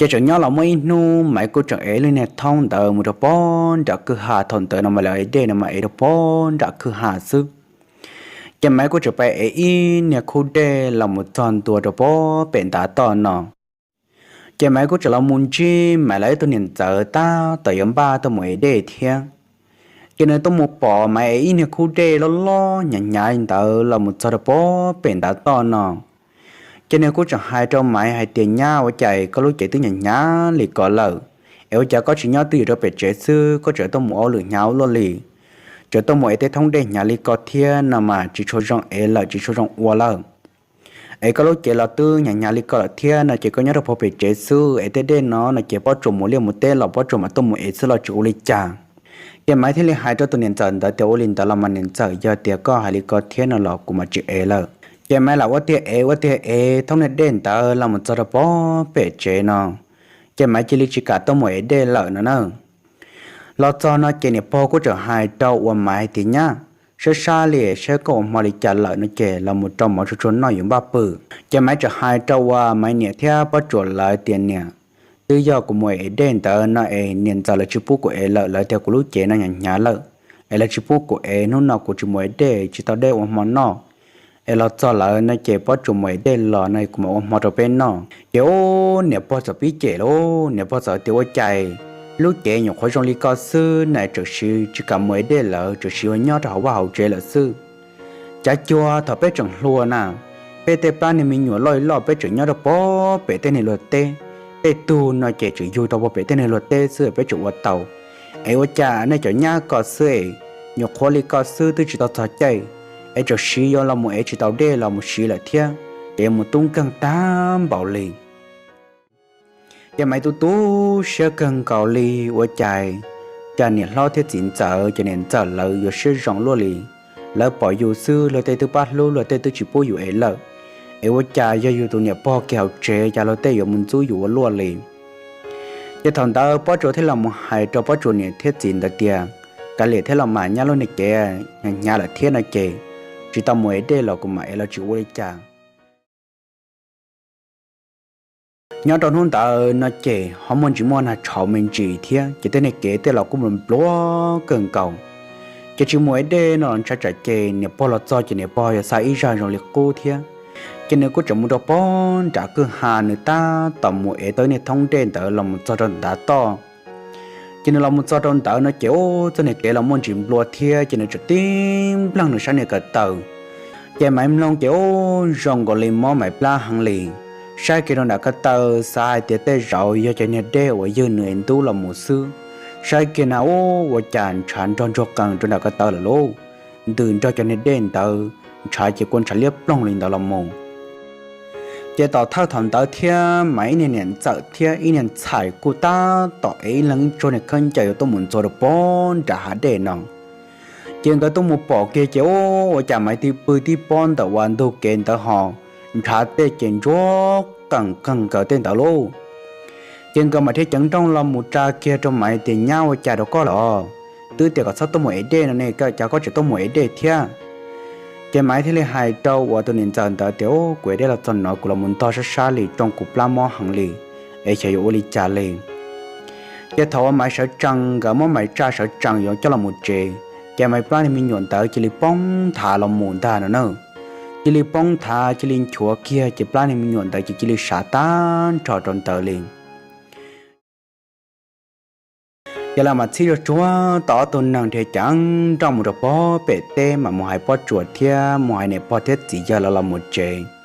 Ces tseem nyob los muaj ib hnub Maiv kuj tseem ev lub niag thoob ntawd mus rau pob nram kwj ha. Thaum ntawd no mas lawv ev dej no mas ev rau pob nram kwj ha xwb. Ces Maiv kuj tseem pais ev ib niag khub dej los mus txog ntua rau pob pem ntav toj no. Ces Maiv kuj tseem los mus ntsib Maiv lawv ib tug niam ntxawm tab tom yuav npaj tuaj mus ev dej thiab. Ces nws tuaj mus pom Maiv ev ib niag khub dej loj loj hnyav hnyav li ntawd los mus txog rau pob pem ntav toj no. Ces nws kuj tseem hais rau Maiv hais tias, Nyab, ua cas koj lub cev twb hnyav hnyav li ko lawm, es ua cas koj tsis nyob twj ywm rau pem tsev xwb, koj tseem tuaj mus ua lwm hnyav ua luaj li? Tseem tuaj mus ev tej thoob dej hnyav li ko thiab no mas tsis tshua zoo ev lawm, tsis tshua zoo ua lawm. Es koj lub cev los twb hnyav hnyav li ko lawm thiab no ces koj nyob rau pem tsev xwb es tej dej no no ces pob tsuas mus liaj mus teb los pob tsuas mam tuaj mus ev xwb los tsis ua li cas. Ces Maiv thiaj li hais rau tus niam ntxawm ntawd tias, Ua li ntawd los mas niam ntxawm, yog tias koj hais li ko thiab no los kuv mam tsis ev lawm. Ces Maiv lam ua tiag ev ua tiag ev thoob niag dej ntawd los mus txog rau pob pem tsev no. Ces Maiv cia li tsis kam tuaj mus ev dej lawm no na. Los txog no ces niam pog kuj tseem hais rau uas Maiv tias, Nyab, sab sab li saib koj ua hmo li cas lawm no ces los mus rau mov tsuag tsuag noj yuav npaj pw. Ces Maiv tseem hais rau uas Maiv niam thiab Pob Tsuas lawv tias, Niam, twb yog kuv mus ev dej ntawd no es niam ntxawm lawv tsis pub kuv ev lawm, lawv tias kuv lub cev no hnyav hnyav lawm, es lawv tsis pub kuv ev, hnub no kuv tsis mus ev dej tsis tau dej ua hmo noj. Es los txog lawm no ces Pob Tsuas mus ev dej los no kuv mam ua hmo rau peb noj. Ces ub, niam pog txawm pib cem lauj, niam pog txawm tias, Ua cas lub cev nyuam qhuav zoo li ko xwb na tseem siv tsis kam mus ev dej lawm, tseem siv ua nyob rau hauv vaj hauv tsev lawm xwb. Cav cuag thaum peb tseem hluas na, peb tej plab niag me nyuam loj loj peb tseem nyob rau pob pem tej niag luag teb, tej tug no ces tseem yug rau pob pem tej niag luag teb xwb peb tseem ua tau. Es ua cas nej cov nyab ko xwb es nyuam qhuav li ko xwb twb tsis tau txog caij, es tseem siv yuav los mus ev tsis tau dej los mus siv lawm thiab, ces yuav mus tub nkeeg tag npaum li. Ces Maiv tu tu siab kawg nkaus li, ua cas, cas niam hlob thiab txiv ntxawm, ces niam ntxawm lawv yuav siab zoo luaj li. Lawv pom yus xwb luag tej twb pab hlub, luag tej twb tsis pub yus ev lawm. Es ua cas yog yus tus niam pog kiag hauv tsev cas luag tej yuav mus ntxub yus ua luaj li. Ces thaum ntawd Pob Tsuas thiaj los mus hais rau Pob Tsuas niam thiab txiv ntawd tias, Kav liam thiab los mas, nyab lub niag cev hnyav hnyav lawm thiab no ces tsis tau mus ev dej los kuv mam ev los tsis ua li cas. Nyob rau hnub ntawd no ces ho muaj ntsis muaj nag tshauv me ntsis thiab ces tej niag kev tej los kuj nplua kawg nkaus. Ces tsis mus ev dej no los ntshav tsam ces niam pog los txog ces niam pog yuav xa ib zaj zoo li qub thiab. Ces nws kuj tseem mus rau pob nram kwj ha, nws tab tom mus ev tau niag thoob dej ntawd los mus txog rau ntav toj. Ces nws los mus txog rau ntawd no ces ub, txoj niag kev los muaj ntsis nplua thiab ces nws tseem tib npleeg nws sab niag ko taw. Ces Maiv mloog ces ub, zoo nkaus li mob Maiv plab heev li. Saib kiag rau nram ko taw xav hais tias tej zaum yog cov niag dej uas ywg nws es ntub los mus xwb. Saib kiag na ub, ua cas ntshav nrog ntsuag qees rau nram ko taw lawm lauj. Ntws nrog cov niag dej ntawd, ntshav ces kua ntshav liab ploog li ntawd los mus. Ces tom thawj thaum ntawd thiab Maiv ib niag niam ntxawm thiab ib niag ntxhais kuj tab tom ev ib leeg ib tsuag niag khaub ncaws yuav tuaj mus ntxuav rau pob nram hav dej no. Ces nkawd tuaj mus pom kiag ces ub, ua cas Maiv tib pw tib pob ntawm uas ntug kev ntawd ho ntshav tej ces ntsuag qees kawg nkaus tej ntawd lauj. Ces nkawd mam thiaj ceev nrooj los mus tsa kiag rau Maiv tias, Nyab, ua cas rau koj lawm? Twb tias kom txhob tuaj mus ev dej no ne, cas koj tseem tuaj mus ev dej thiab? Ces Maiv thiaj li hais rau uas tus niam ntxawm ntawd tias, Kuv ev dej los txog no kuv los mus ntog sab sab li, tsoo kuv plab mob heev li, es xyov yuav ua li cas li. Ces thaum uas Maiv sawv tsees, nkawd muab Maiv tsa sawv tsees yuav coj los mus tsev, ces Maiv plab niag me nyuam ntawd cia li poob nthav los mus ntag no na. Cia li poob nthav, cia li nchuav kiag, ces plab niag me nyuam ntawd ces cia li sav tag nrho rau ntawd li. Ces lawv mam txhib tsuag tsuag tau ob tug neeg dhia ceev nrooj mus rau pob pem teb mam mus hais Pob Tsuas thiab mus hais niam pog thiab txiv yawg lawv los mus tsev.